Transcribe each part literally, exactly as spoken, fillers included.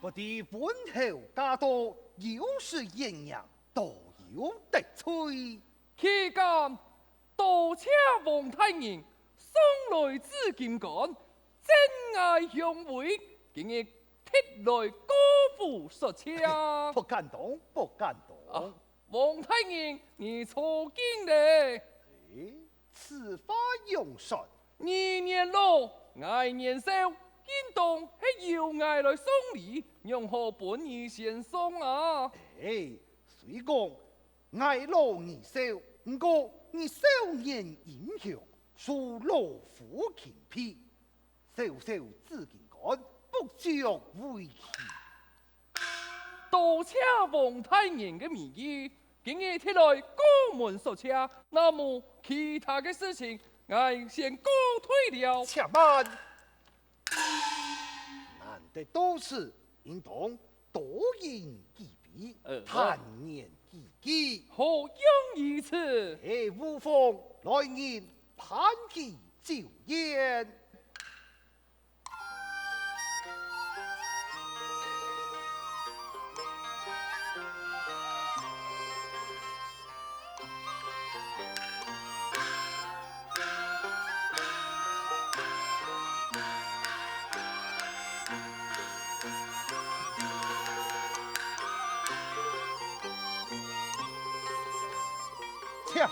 不知婚後嫁到有失閻娘，多有得罪。岂敢，多謝王大人送來紫金冠，珍愛香會，今日特來高府說謝。不敢當，不敢當。啊，王大人，你錯敬了。誒， 此話仰說？你年老，𠊎年少，應當係由𠊎來送禮，仰好分你先送啊？誒，雖講𠊎老你少，毋過你少年英雄，受老夫欽佩， 小小紫金冠，不足為奇。多謝王大人个美意，今日特來高門說謝，那麼其他个事情，𠊎先告退了。且慢！難得到此，應當多飲幾杯，呃，談言幾句。何用如此？誒，無妨，來人， 辦佢酒宴。請。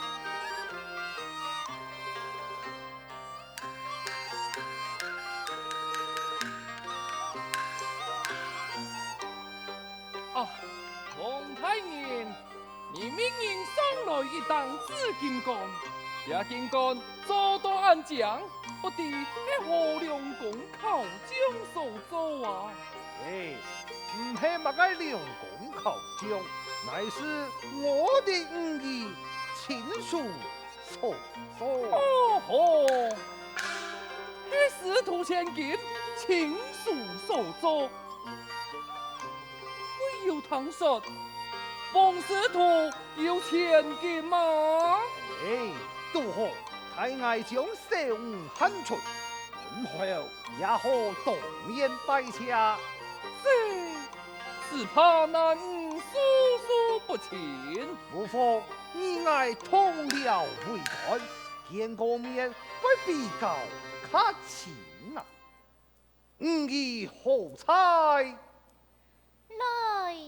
啊，王大人，你命人送來一頂紫金冠，這金冠做到恁靚，不知係何良工巧匠所做啊？ 誒，毋係麼个良工巧匠，乃係我的女兒親手所做。哦吼，係司徒千金親手所做。有聽說，王司徒有千金嗎？誒，堵好，待𠊎將小女喊出， 今後也好當面拜謝。這，只怕男女授受不親。無妨，你𠊎同僚為官，見過面會比較客氣啊。女兒何在？ 來了。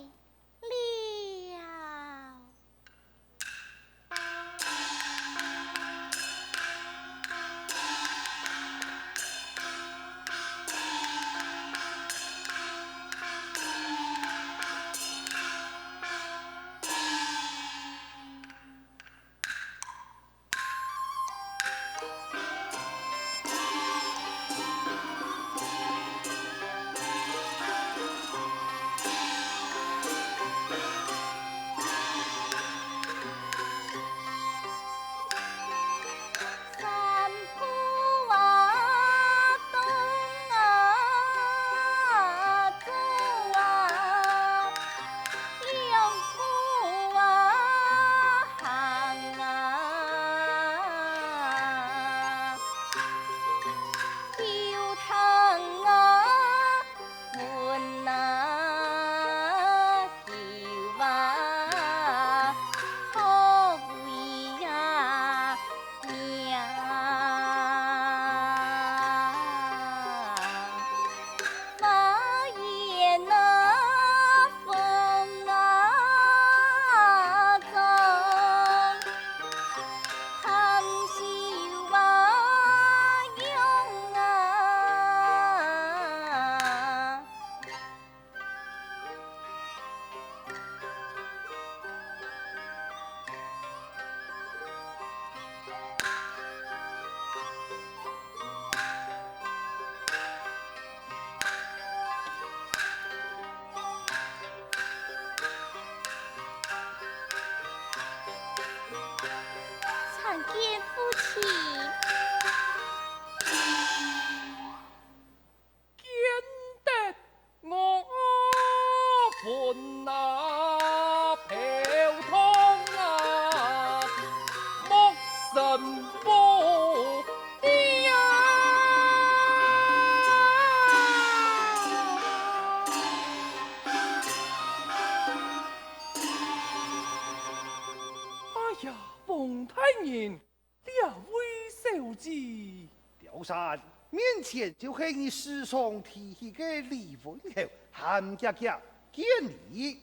山，面前就係你時常提起个李文侯，還遽遽見禮。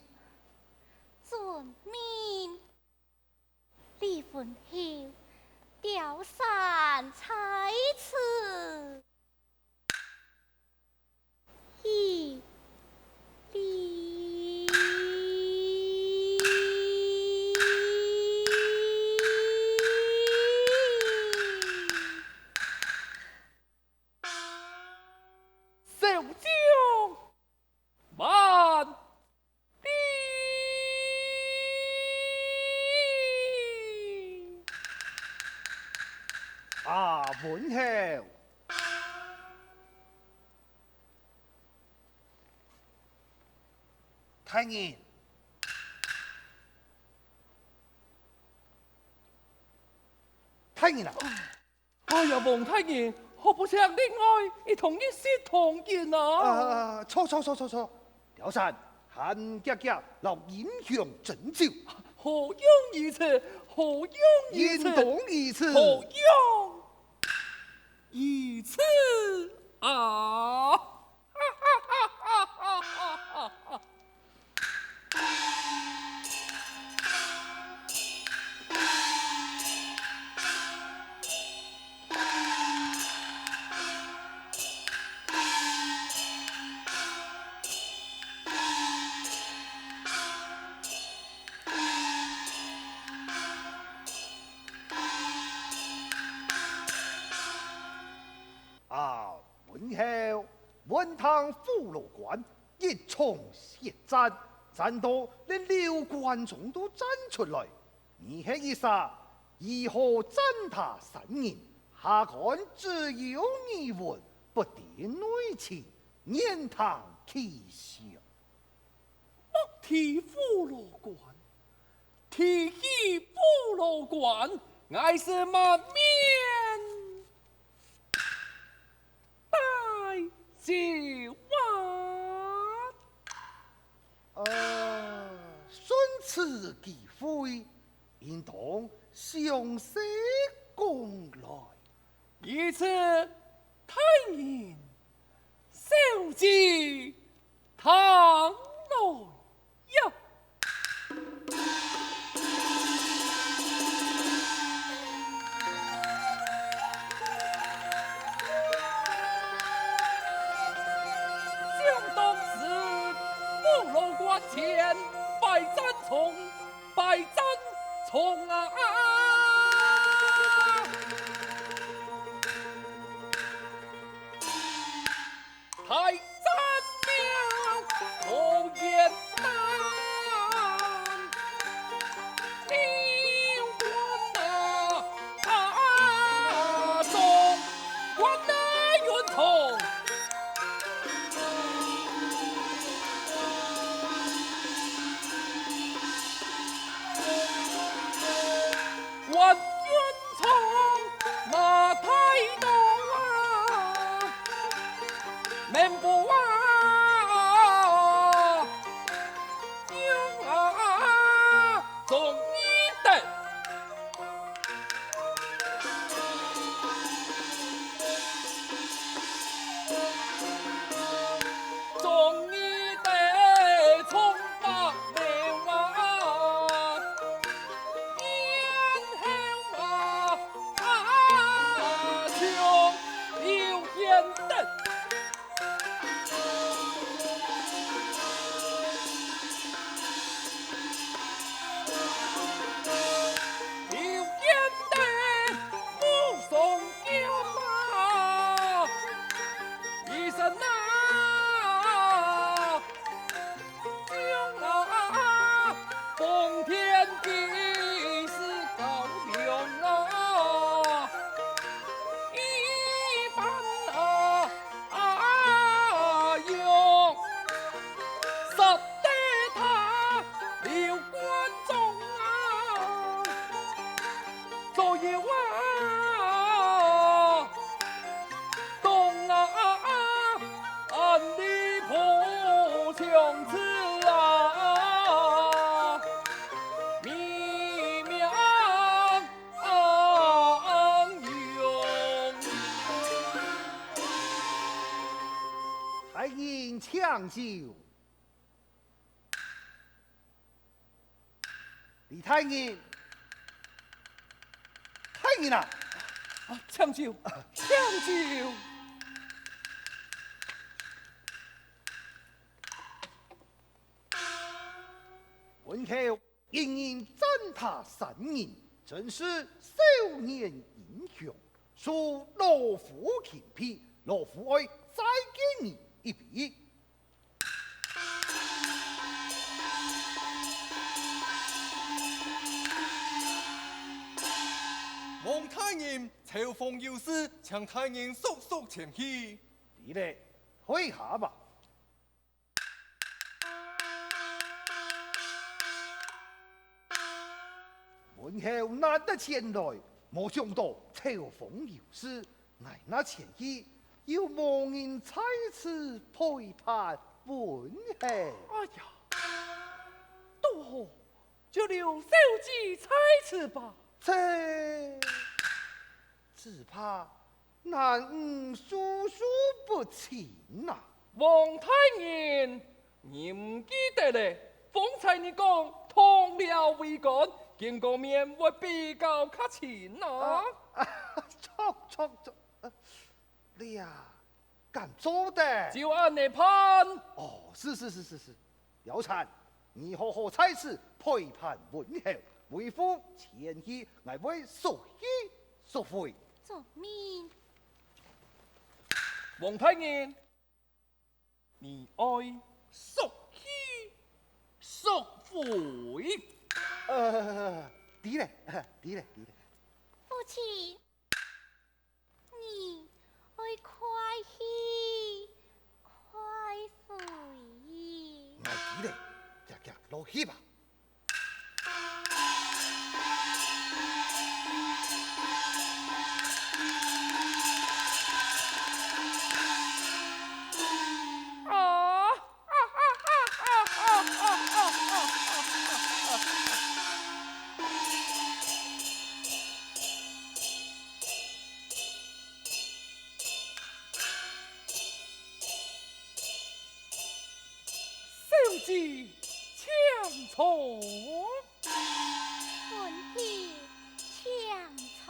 遵命。李文侯，貂蟬在此。 一禮。少将慢 啊，文侯！大人！大人啊！ 哎呀，王大人，何不請另外一同一室同飲啊？啊，坐，坐，坐，坐，坐。貂蟬，還遽遽摎英雄斟酒。何用如此？何用如此？應當如此。何用如此啊？ 啊，文侯，聞聽虎牢關一場血戰，戰到連劉關張都戰出來，你係一儕，如何戰他三人？下官只有耳聞，不知內情，願聽其詳。 莫提虎牢關，提起虎牢關，𠊎是滿面帶酒啊！呃，趁此機會，應當詳細講來。 如此，大人小姐，聽來呀！想當時，虎牢關前，敗陣重， 敗陣重啊！大戰了無言難，劉關啊，啊，總管啊，袁紹。 关云长马太刀啊，面部啊，用啊，中一得。 中一得冲白流啊，咽喉啊，啊，中流咽得。 刘焉得武松剑啊，一身啊，勇啊，崩天地是高梁啊，一般啊， 啊，用杀得他刘关张啊，左右啊，东啊，安里破墙之啊，密密啊。 啊，用。请酒。李大人，大人啊！啊，请酒，请酒。 文侯一人踐踏三人，真是少年英雄，受老夫欽佩，老夫愛再敬你一杯。王大人，秋风有事，请大人速速前去。对了，退下吧。 文侯难得前來，無想到秋风有事，𠊎那前去，又無人在此陪伴文侯。哎呀，都好，就留小姐在此吧。这，只怕 难你叔叔不情啊。王大人，你毋記得咧？方才你講同僚為官，見過面會比較較親啊。啊，著，著，著，呃，這敢做得？就恁呢辦。哦，是，是，是，是，是。 貂蝉，你好好在此陪伴文侯，為父前去，𠊎會速去速回。遵命。王大人，你愛速去速回。呃，知了，知了，知了。父亲。 你愛快去快回。𠊎知了，遽遽落去吧。啊！ 小姐，请坐。文侯，请坐。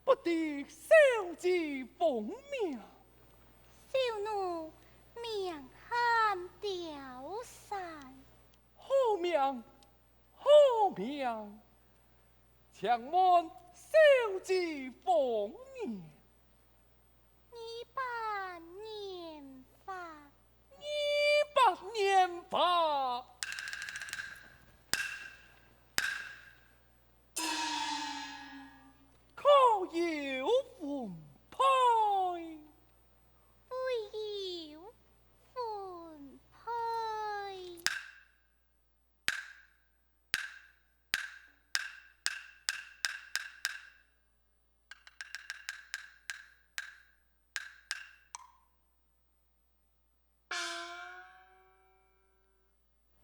不知小姐芳名？小奴名唤貂蝉。好名，好名！请问小姐芳年？ 二八年华。二八年华，可有婚配？未有婚配。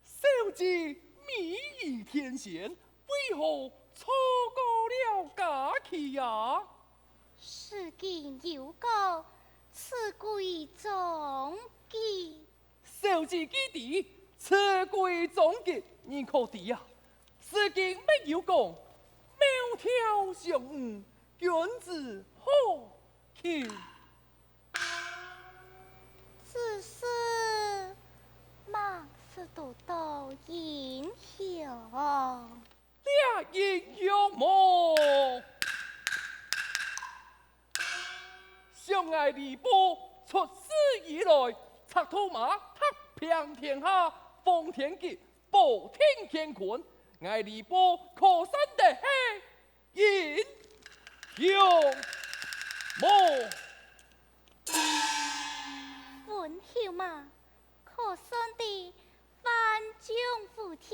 小姐美如天仙，为何错过了佳期呀？诗经有讲，此贵终极。 小姐既知，此贵终极，你可知啊？诗经乜有讲：「窈窕淑女，君子好逑。」只是，蛮是独到英雄。這英雄無？想𠊎呂布出世以來，策兔馬，踏平天下，封天級，保定乾坤。𠊎呂布可算得係 英雄無？文侯嘛，可算得萬眾服侍，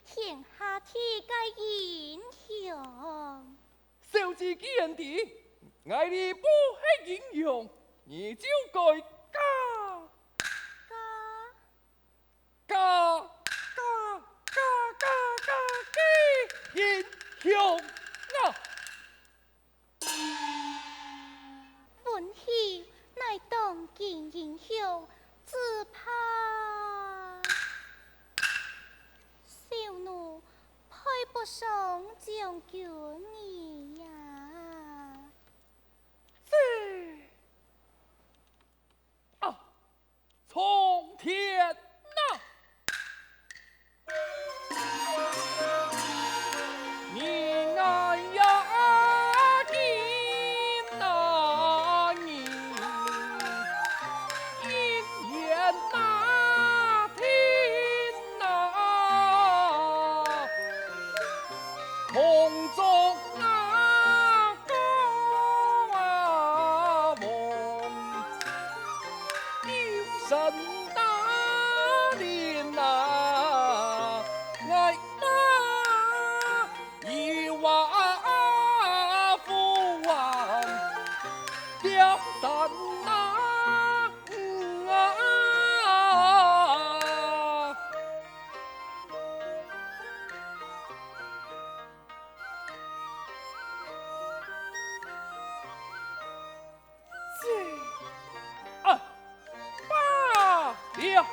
天下第一个英雄。小姐既然知，𠊎呂布係英雄，你就該嫁。嫁？ 嫁，嫁，嫁，嫁，嫁个英雄啊！文侯乃當今英雄，只怕小奴配不上將軍你呀。這，啊！ 蒼天啊！你𠊎呀，今啊，你，一言難聽啊！ 空中啊，高啊，望，有神大人啊，𠊎啊，有啊，父王，江山啊，嗯啊。 这，啊，罢了。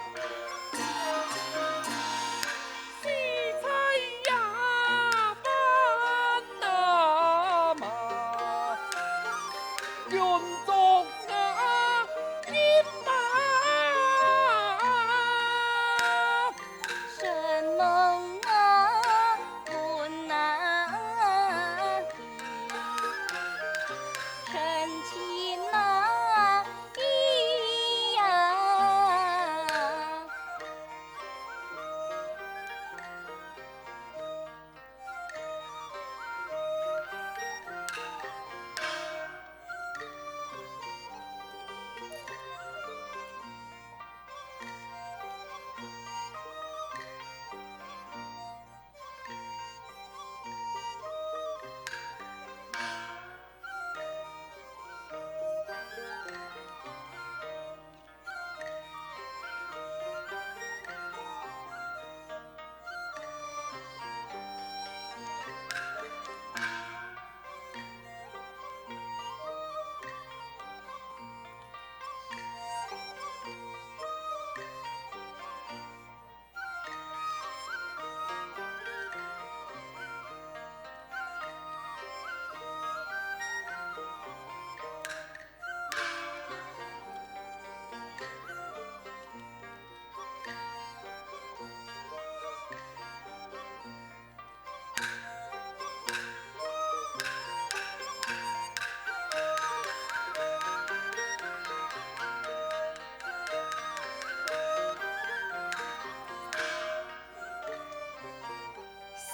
小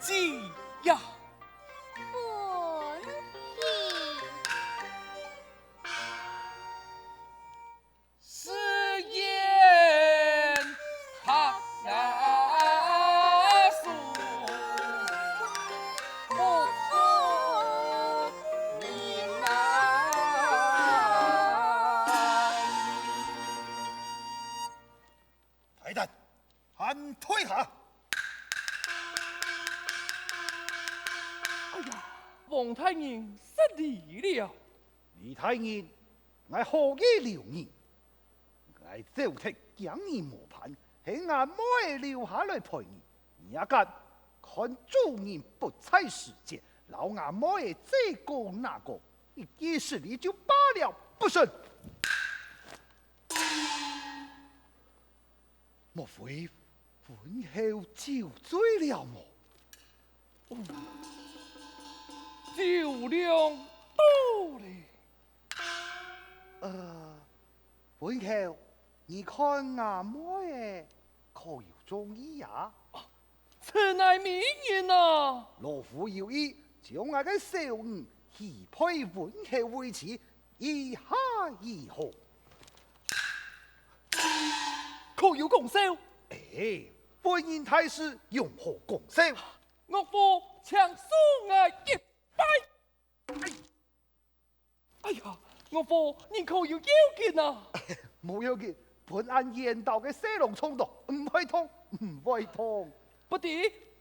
姐呀！文侯。 誓言白牙松，不负人啊！大胆，還退下！哎呀，王大人失禮了。李大人， 𠊎何以留你？𠊎走忒驚你無伴，係吾妹仔留下來陪你。你也敢看主人不在時節，摎吾妹仔這个那个，一件事你就罷了，不成？莫非文侯酒醉了無？酒量到了。呃，文侯，你看吾妹仔可有中意啊？啊，此乃美人啊！老夫有意將吾个小女許配文侯為妻，意下如何？可有功效？哎，婚姻大事，用何功效？岳父，請恕我一拜。哎，哎呀，岳父，你可有要緊啊？無要緊，分恁緣投个細郎撞著，毋會痛，毋會痛。不知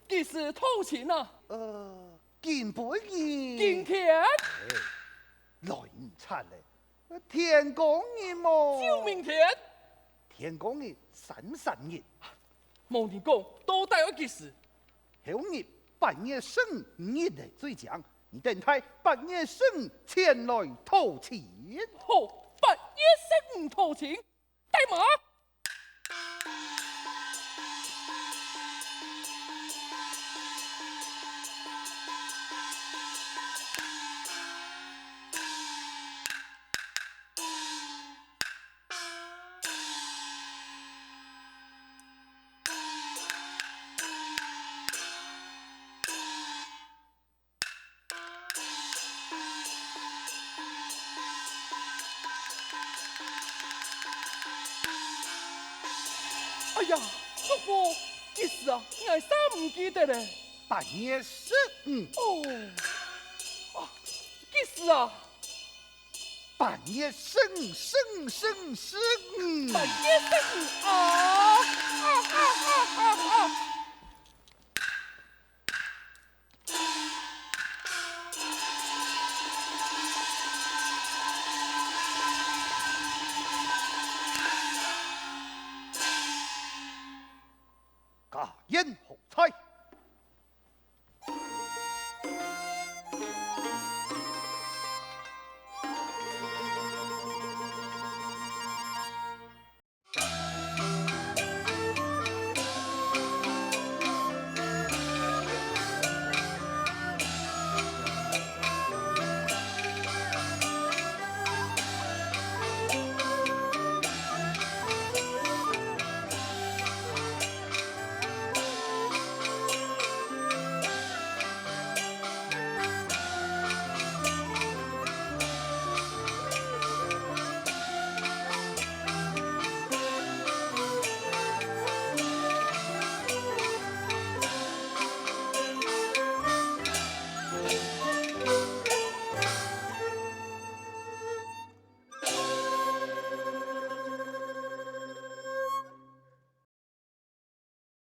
幾時討親啊？呃，今晡日。今天？哎，來毋掣咧，天光日無？就明天。天光日、三煞日。無人講，到底愛幾時？後日八月十五日仔最正，你等待八月十五前來討親。好，八月十五討親，帶馬。哎呀，叔父，幾時啊？𠊎煞毋記得咧。八月十五。哦，啊，幾時啊？八月十五，十五，十五，十五。八月十五啊！啊啊啊啊啊！